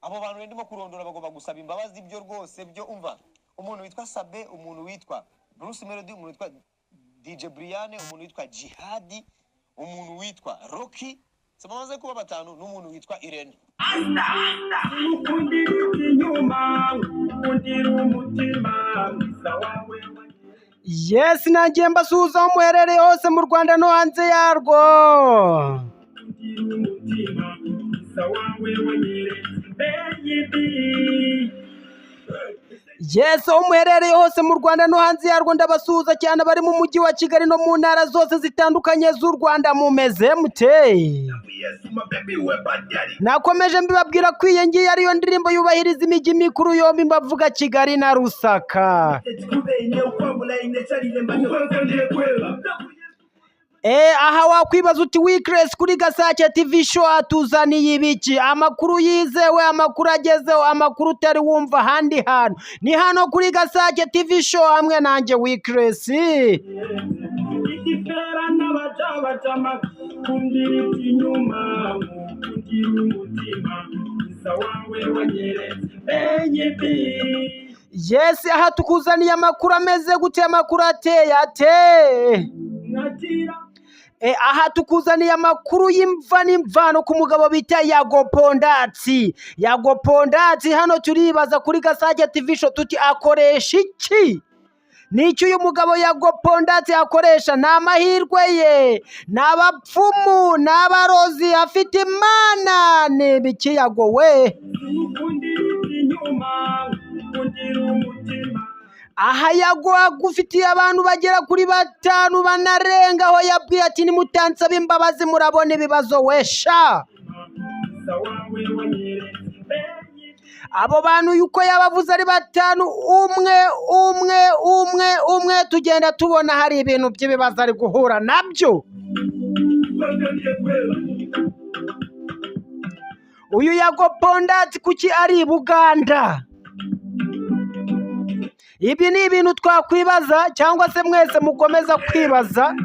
Abo bantu rero ndimo kurondora bagomba gusaba imbabazi. Byo rwose byo, umva, umuntu witwa Sabe, umuntu witwa Bruce Melody, umuntu witwa DJ Brian, umuntu witwa Jihadi, umuntu witwa Rocky, si bamaze kuba batanu, n'umuntu witwa Irene. Ukundira inyuma, ukundira umutima mwiza wawe. Yes, nanjye mbasuhuza aho muherereye hose mu Rwanda no hanze yarwo. Ukundira umutima mwiza wawe wanyeretse, baby. Yes, aho muherereye hose mu Rwanda no hanze yarwo ndabasuhuza cyane. Abari mu mujyi wa Kigali no mu ntara zose zitandukanye z'u Rwanda, mumeze mute? Nakomeje mbibabwira ko iyi ngiyi ariyo ndirimbo yubahiriza imijyi mikuru yombi, mbavuga Kigali na Lusaka. Aha wakwibaza uti: "Wikiresi kuri Gasake TV Show atuzaniye ibiki?" Amakuru yizewe, amakuru agezeho, amakuru utari wumva ahandi hantu ni hano kuri Gasake TV Show hamwe nanjye Wikiresi. Igifera n'abajabajama, kundira inyuma, ukundira umutima mwiza wawe wanyeretse, baby. Yes, aha tukuzaniye amakuru ameze gute? Amakuru ateye ate? Mwakira. Aha tukuzaniye amakuru y'imva n'imvano ku mugabo bita Yago Pon Dat. Yago Pon Dat, hano turibaza kuri Gasake TV Show tuti: "Akoresha iki?" Nicyo uyu mugabo Yago Pon Dat akoresha? Ni amahirwe ye? Ni abapfumu? Ni abarozi? Afite Imana? Ni ibiki, Yago we? Ukundira inyuma, ukundira umutima. Aha Yago agufitiye abantu bagera kuri batanu banarenga, aho yabwiye ati: "Nimutansaba imbabazi murabona ibibazo wesha." Mwiza wawe wanyeretse, baby. Abo bantu yuko yabavuze ari batanu, umwe umwe umwe umwe tugenda tubona hari ibintu by'ibibazo ari guhura nabyo. Uyu Yago Pon Dat kuki ari i Buganda? Ibi ni ibintu twakwibaza cyangwa se mwese mukomeza kwibaza.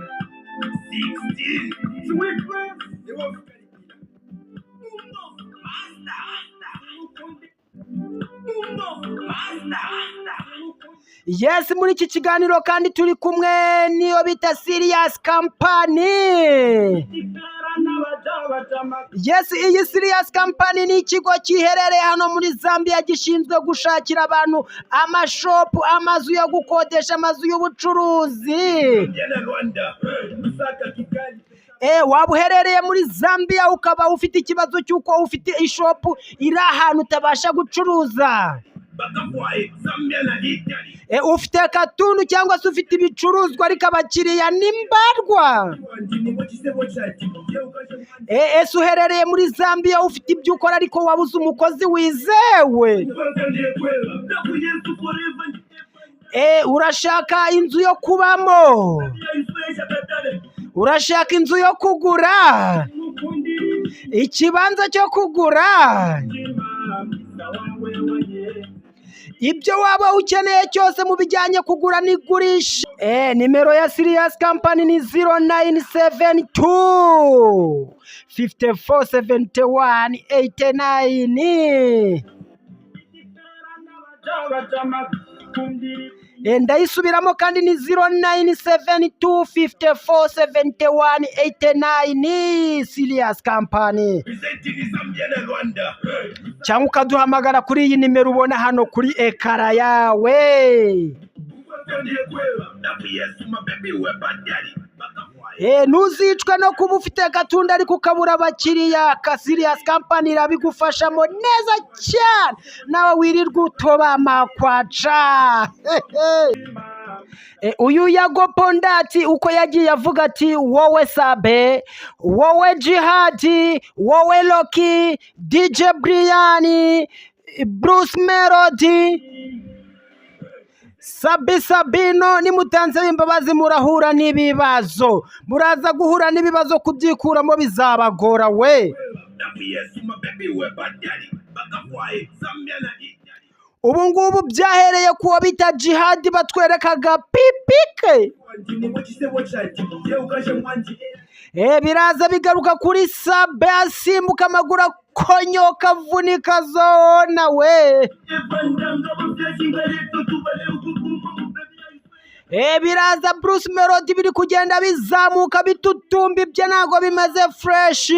Yes, muri iki kiganiro kandi turi kumwe n'iyo bita Sirius Company. Yes, iyi Sirius Company ni ikigo giherereye hano muri Zambia gishinzwe gushakira abantu amashopu, amazu yo gukodesha, amazu y'ubucuruzi. Waba uherereye muri Zambia ukaba ufite ikibazo cy'uko ufite ishopu iri ahantu utabasha gucuruza, ufite akatundu cyangwa se ufite ibicuruzwa ariko abakiriya ni mbarwa. Ese uherereye muri Zambia ufite ibyo ukora ariko wabuze umukozi wizewe? Urashaka inzu yo kubamo? Urashaka inzu yo kugura? Ikibanza cyo kugura? Ibyo waba ukeneye cyose mu bijyanye kugura n'igurisha, nimero ya Sirius Company ni 0972 54 71 89. Ndayisubiramo kandi ni 0972 54 71 89, Sirius Company, cyangwa ukaduhamagara kuri iyi nimero ubona hano kuri écran yawe. Ntuzicwe no kuba ufite agatunda ariko ukabura abakiriya. Ka Sirius Company irabigufashamo neza cyane, nawe wirirwa utoba amakwaca. Uyu Yago Pon Dat uko yagiye avuga ati: "Wowe Sabe, wowe Jihadi, wowe Rocky, DJ Brian, Bruce Melody, Sabi Sabino, nimutanze imbabazi murahura n'ibibazo, muraza guhura n'ibibazo, kubyikuramo bizabagora we." Ubu ngubu byahereye ku wo bita Jihadi, batwerekaga pipike. Biraza bigaruka kuri Sabe, asimbuka amaguru akonyoka avunika zona we. Biraza Bruce Melody biri kugenda bizamuka bitutumba, ibyo ntabwo bimeze fresh.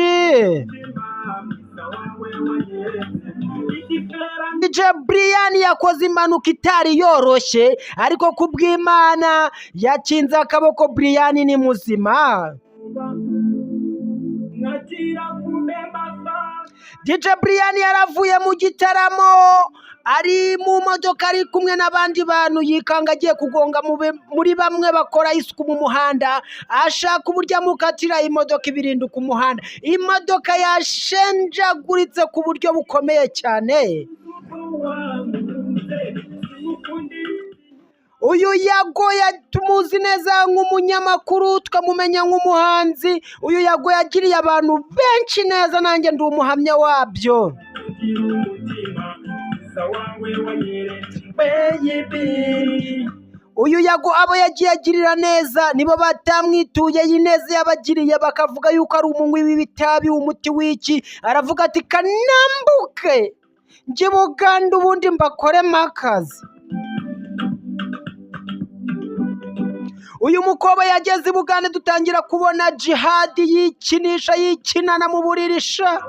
DJ Brian yakoze impanuka itari yoroshye, ariko kubw'Imana yakinze akaboko. Brian ni muzima. DJ Brian yaravuye mu gitaramo ari mu modoka ari kumwe n'abandi bantu, yikanga agiye kugonga muri bamwe bakora isuku mu muhanda, ashaka uburyo amukatira imodoka ibirinduka umuhanda. Imodoka yashenjaguritse ku buryo bukomeye cyane. Uyu Yago tumuzi neza nk'umunyamakuru, tukamumenya nk'umuhanzi. Uyu Yago yagiriye abantu benshi neza, nanjye ndi umuhamya wabyo. Uyu Yago abo yagiye agirira neza nibo batamwituye ineza yabagiriye, bakavuga yuko ari umunywi w'ibitabi, umuti w'iki. Aravuga ati kanambuke njye Buganda ubundi mbakoremo akazi. Uyu mukobwa yageze i Bugande dutangira kubona Jihadi yikinisha yikinana mu buriri sha.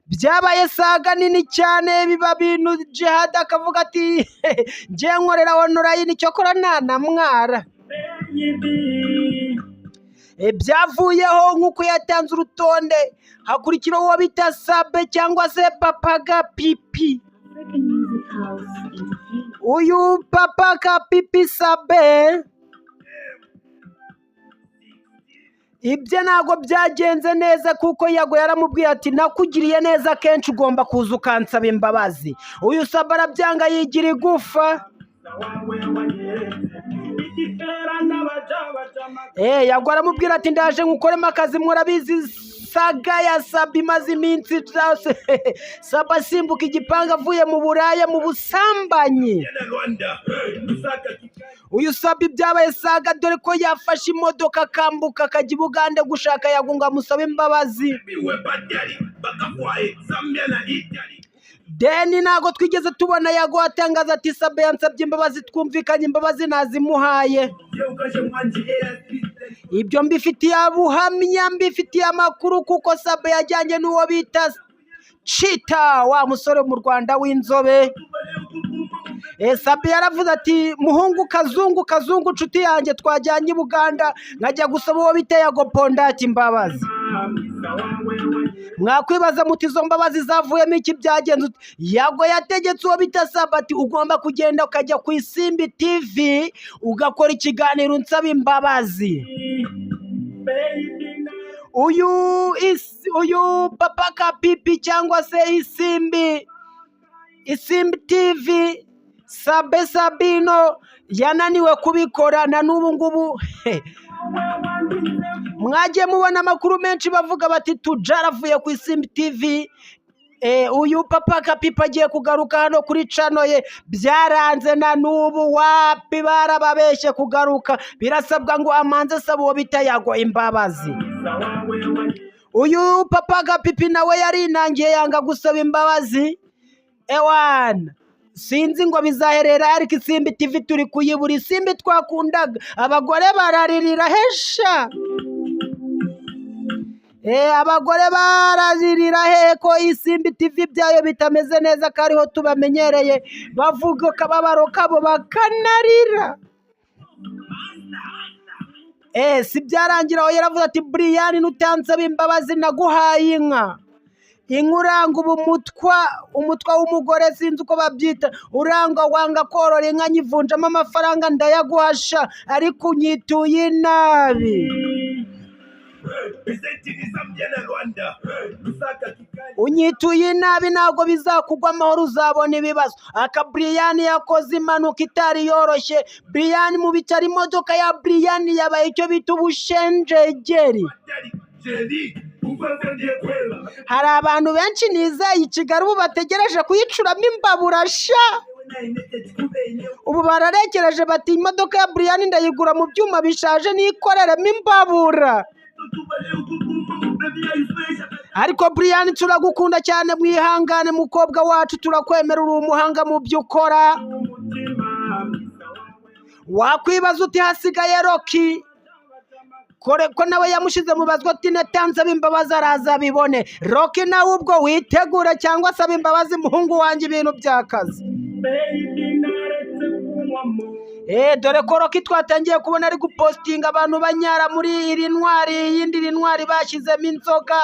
Byabaye saga nini cyane, biba bintu Jihadi akavuga ati njye nkorera online cyokora ntanamwara. Byavuyeho nk'uko yatanze urutonde, hakurikiraho uwo bita Sabe cyangwa se Papaga Pipi. Uyu Papa Kapipi Sabe ibye ntabwo byagenze neza, kuko Yago yaramubwiye ati nakugiriye neza kenshi, ugomba kuza ukansaba imbabazi. Uyu Sabe arabyanga yigira igufa. Yago aramubwira ati ndaje nkukoremo akazi. Murabizi saga ya Sabe imaze iminsi zose. Sabe asimbuka igipangu avuye mu buraya mu busambanyi. Uyu Sabe ibyabaye saga, dore ko yafashe imodoka akambuka akajya i Bugande gushaka Yago ngo amusabe imbabazi. Deni ntabwo twigeze tubona Yago atangaza ati Sabe yansabye imbabazi, twumvikanye imbabazi nazimuhaye. Ibyo mbifitiye buhamya, mbifitiye amakuru, kuko Sabe yajyanye n'uwo bita Chita, wa musore mu Rwanda w'inzobe. Sabe yaravuze ati muhungu kazungu kazungu nshuti yanjye twajyanye i Buganda nkajya gusaba uwo bita Yago Pondati imbabazi. Mwakwibaza muti izo mbabazi zavuyemo iki, byagenze ute? Yago yategetse uwo bita Sabe ati ugomba kugenda ukajya ku Isimbi TV ugakora ikiganiro unsaba imbabazi. Uyu Papa Kapipi cyangwa se Isimbi, Isimbi TV, Sabe Sabino yananiwe kubikora na n'ubu ngubu. Mwagiye mubona amakuru menshi bavuga bati Tujara avuye ku Isimbi TV, uyu Papa Kapipi agiye kugaruka hano kuri cano ye. Byaranze na n'ubu wapi, barababeshye kugaruka. Birasabwa ngo amanze asaba uwo bita Yago imbabazi. Uyu Papa Kapipi nawe yarinangiye yanga gusaba imbabazi. Ewana sinzi ngo bizaherera, ariko Isimbi TV turi kuyibura. Isimbi twakundaga, abagore bararirira hesha. Abagore bararirira hehe ko Isimbi TV byayo bitameze neza, ko ariho tubamenyereye, bavuga akababaro kabo bakanarira. Si byarangira aho, yaravuze ati Brian nutansaba imbabazi naguhaye inka. Inka uranga ubu umutwa w'umugore sinzi uko babyita, uranga wanga korora inka nyivunjamo amafaranga ndayaguhasha, ariko unyituye inabi. Unyituye inabi ntabwo bizakugwa amahoro, uzabona ibibazo. Aka Brian yakoze impanuka itari yoroshye. Brian mu bitaro, imodoka ya Brian yabaye icyo bita ubushenjegeri. Hari abantu benshi nizeye i Kigali ubu bategereje kuyicuramo imbabura sha. Ubu bararekereje bati imodoka ya Brian ndayigura mu byuma bishaje nikoreremo imbabura. Ariko Brian, turagukunda cyane, mwihangane mukobwa wacu, turakwemera, uri umuhanga mu byo ukora. Wakwibaza uti hasigaye Rocky kore ko nawe yamushize mu bazwa, ati natanze imbabazi araza abibone. Rocky nawe ubwo witegure cyangwa asaba imbabazi, muhungu wanjye, ibintu by'akazi. Baby, naretse kunywamo. Dore ko Rocky twatangiye kubona ari gupostinga abantu banyara muri iri ntwari, iyindi iri ntwari bashyizemo inzoga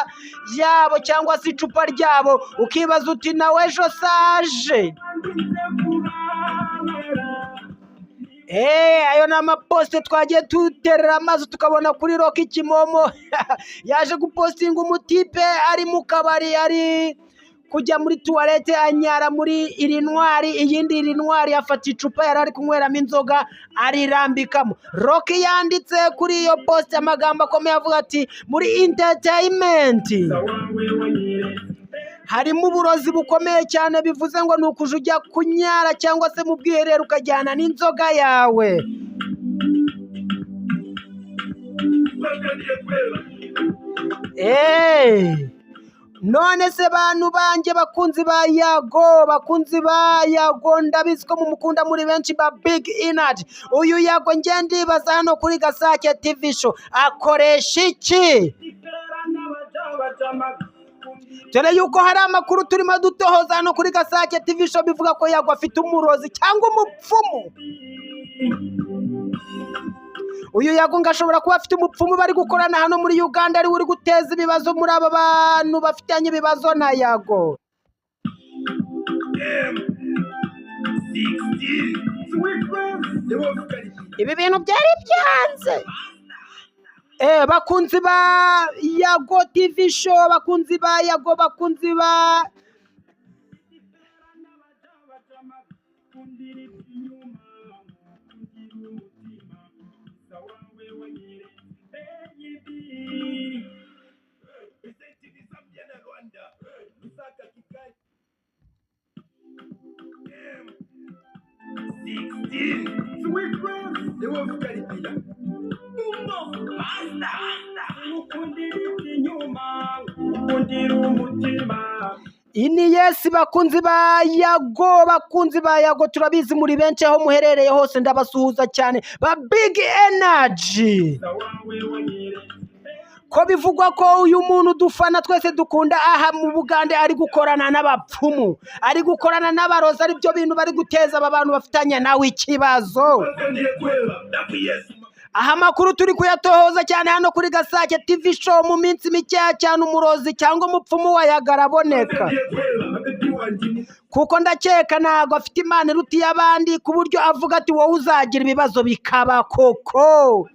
yabo cyangwa se icupa ryabo, ukibaza uti nawe ejo saje. Nze kubabara. Ayo ni amaposite twagiye duterera amaso tukabona kuri Rocky Kimomo. Yaje gupostinga umutipe ari mu kabari, ari kujya muri tuwarete, anyara muri iri ntwari, iyindi iri ntwari, afata icupa yari ari kunyweramo inzoga arirambikamo. Rocky yanditse kuri iyo poste amagambo akomeye avuga ati muri entertainment Wawe wanyeretse harimo uburozi bukomeye cyane, bivuze ngo ni ukuja ujya kunyara cyangwa se mu bwiherero ukajyana n'inzoga yawe. None se bantu banjye, bakunzi ba Yago, bakunzi ba Yago, ndabizi ko mumukunda muri benshi ba Big Energy. Uyu Yago nge ndibaza hano kuri Gasake TV Show akoresha iki? Ifera n'abajabajama. Dore yuko hari amakuru turimo dutohoza hano kuri Gasake TV Show bivuga ko Yago afite umurozi cyangwa umupfumu. Uyu Yago ngo ashobora kuba afite umupfumu bari gukorana hano muri Uganda, ariwe uri guteza ibibazo muri aba bantu bafitanye ibibazo na Yago. Ibi bintu byari byanze. Bakunzi ba Yago TV Show, bakunzi ba Yago, bakunzi ba Ukundira umutima. Ini yes, bakunzi ba Yago, bakunzi ba Yago, turabizi muri benshi aho muherereye hose, ndabasuhuza cyane ba Big Energy. Wawe wanyeretse Ko bivugwa ko uyu muntu dufana twese dukunda aha mu Bugande ari gukorana n'abapfumu, ari gukorana n'abarozi, ari byo bintu bari guteza aba bantu bafitanye nawe ikibazo. Aha amakuru turi kuyatohoza cyane hano kuri Gasake TV Show, mu minsi mikeya cyane umurozi cyangwa umupfumu wa Yago araboneka, kuko ndakeka ntabwo afite imana iruta iy'abandi ku buryo avuga ati wowe uzagira ibibazo bikaba koko.